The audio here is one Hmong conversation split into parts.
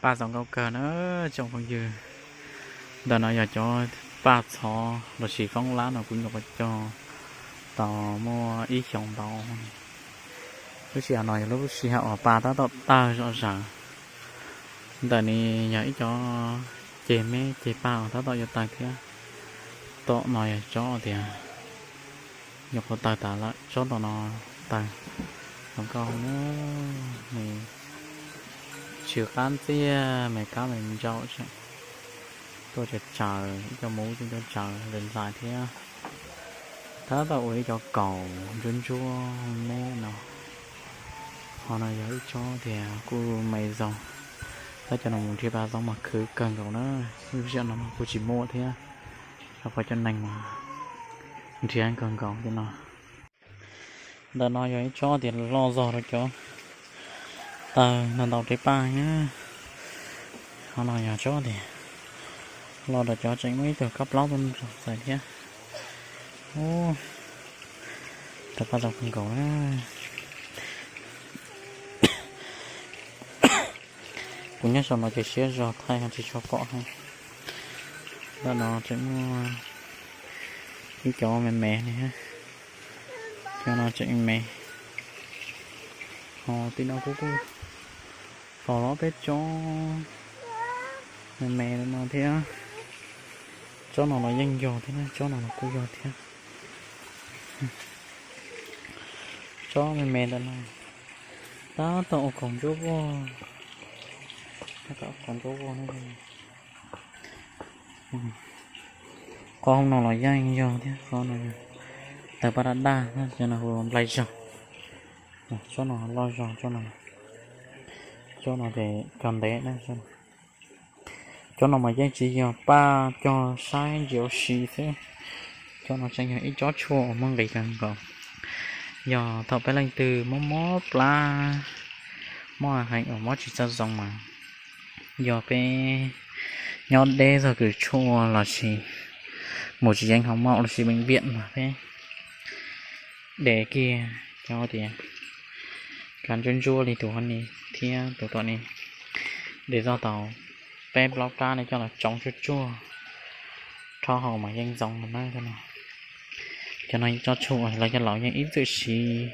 Paj zoo nkauj kawg na tsoom phooj ywg. Ntawm no yog cov paj txhov los sis foob lab no kuv nyuam qhuav cog tau muaj ib xyoos ntau. Lub sij hawm no yog lub sij hawm uas paj tab tom tawg zom zaws. Ntawm no yog ib cov ceg meb ceg paj uas tab tom yuav tawg thiab. Tom no yog tsob tias nyuam qhuav tawg tas lawm, tsob tom no tawg zoo nkauj na. Nws tsw qab ntxiag, me kab me ntsaum, tuaj tsaws tsaws ib co muv, tuaj tsaws ntxais ntxais thiab. Tab tom ua ib co kaus ntsuab ntsuab me no. Ho no yog ib tsob tias kuj me zoo, tab cov no mus nrhiav paj zoo mas khwv kawg nkaus na. Lub sij hawm no mas kuj tsis muaj thiab, rau qhov cov neeg mas nrhiav kawg nkaus cov no. Ntawm no yog ib tsob tias loj zog rau cov tawg ntau ntau rau paj na. Ho no yog tsob tias loj rau cov tseem muaj ib tug kab plaub tuaj txais thiab. Ub, rau paj zoo kawg nkaus na. Kuv nyob saum no ces siab zog thaij ho tsis tshua pom heev. Ntawm no tseem muaj ib cov me me li, cov no tseem me. Ho tim no kuj kuj faus los peb tsob me me no thiab. Tsob no los yeej yog thiab, tsob no los kuj yog thiab. Tsob me me ntawm no tab tom ua kaus ntsuab vog, tab tom ua kaus ntsuab vog. Qhov no los yeej yog thiab, qhov no tawg paj daj daj, cov no hu nplai zog. Tsob no loj zog, tsob no ces cog ntev na. Cov no mas yeej tsis yog paj, cog saib ntsia ua si xwb. Cov no tseem yog ib tsob tshuaj uas muaj nqis kawg nkaus. Yog thaum peb leej twg mob mob plab, mob heev uas mob tsis txawj zoo mas yog peb nyob deb txog kws tshuaj los sis mus tsis yeej hauv mom los sis beem viam mas peb de kiag cov tias kav ntsuab ntsuab li tus hov ni thiab tus tom ni, de txog tau peb plaub plab ne coj los tsoov tsuag tsuag rhaub haus mas yeej zoo no na. Cov no ib tsob tshuaj lawv cov laus yeej ib txwm siv,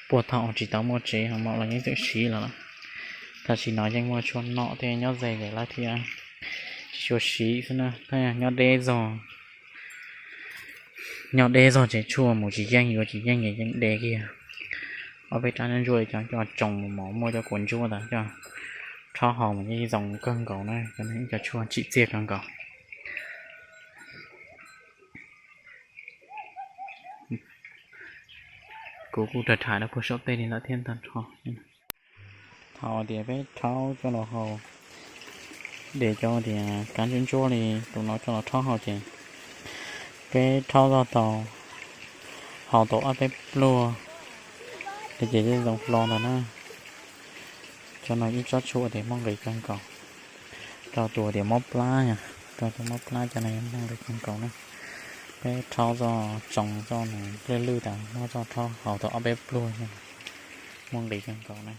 puag thaum tsis tau muaj tsev hauv mom los yeej ib txwm siv los lawm. Tam sim no yeej muaj tshuaj nom thiab nyob ze ces lawv thiaj tsis tshua siv xwb na. Tab nyob deb zog, nyob deb zog ces tshuaj mus tsis yeej yuav tsis yeej ces yeej de kiag ob peb rab ntsuab ntsuab coj tsoov mos muaj cov kua ntsuab ntawd coj rhaub haus mas yeej zoo kawg nkaus na. Cov no ib co tshuaj tsim txiaj kawg nkaus. Kuv kuj rhais rhais rau puag saum tej li lawm thiab ntag. Thaum tias peb rhaub coj los haus, de cov tias kav ntsuab ntsuab li tus no coj los rhaub haus ces peb rhaub txog tau, haus tau ob peb pluag li ces yeej zoo hlo ntag na. Cov no ib tsob tshuaj tias muaj nqis kawg nkaus rau tus tias mob plab, rau tus mob plab cov no muaj nqis kawg nkaus na. Peb rhaub txoj tsoov txoj nws lwj lwj tas muab txoj rhaub haus tau ob peb pluag, muaj nqis kawg nkaus na.